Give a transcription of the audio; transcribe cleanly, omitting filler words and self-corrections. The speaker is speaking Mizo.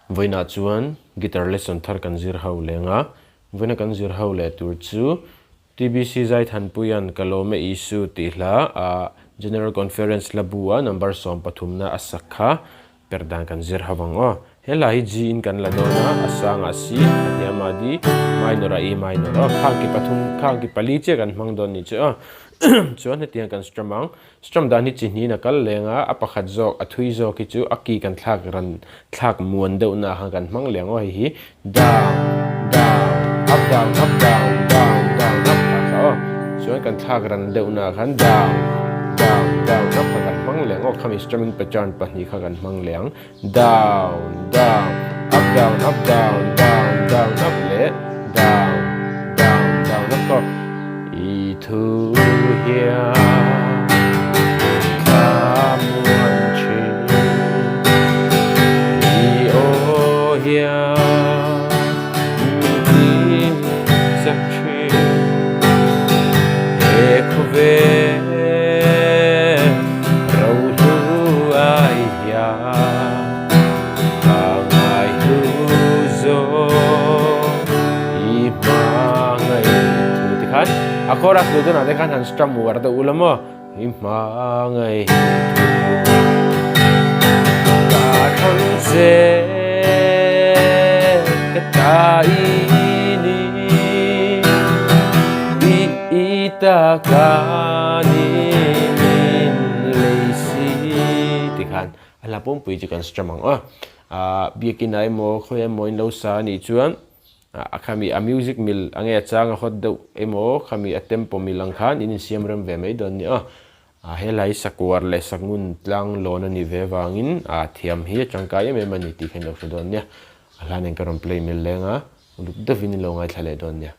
Vawiinah chuan guitar lesson thar kan zir ho leng a, vawiina kan zir ho leh tur chu TBC Zaithanpuia'n Ka Lawm E Isu tih hla a General Conference hla bu a number sawmpathumna a sak kha per dan kan zir ho ang aw. He hla hi G in kan la dawn a, a sangah C, a hniamah D, minor ah E minor aw. Khang ki pathum, khang ki pali chiah kan hmang dawn ni chu aw. Chuan hetiang kan strum ang. Strum dan hi chi hnihin a kal leng a, a pakhat zawk, a thui zawk hi chu a ki kan thlak ran thlak muan deuhna ah khan kan hmang leng aw hei hi down, down, up down, up down, down, down, up kha kha aw. Chuan kan thlak ran deuhna ah khan down, down, down, up kha kan hmang leng aw khami strumming pattern pahnih kha kan hmang leng. Down, down, up down, up down, down, down, up leh down, down, down up kha I thu hian thla muan thin I aw hian min ti chak thin He khawvel Rohlu ai hian ka ngai hlu zawk i hma ngaih thu ti khan a chorus duh dawnah te khan han strum uar deuh ula maw i hma ngaih thu ka thlang che ka ta i ni i i ta ka ni min lei si ti khan a hla pumpui chu kan strum ang aw ah biakin ah emaw khawi emaw in lo sa anih chuan a khami a music mil a nge a chang a hot deuh emaw khami a tempo mil ang khan in insiam rem ve mai dawn nia ah he lai sakuar leh sakngun tlang lawn a nih ve vangin ah thiam hi a tangkai em em a ni tih kha in lo hre dawn nia a hla nen ka rawn play mil leng a uluk deuhin in lo ngaithla leh dawn nia.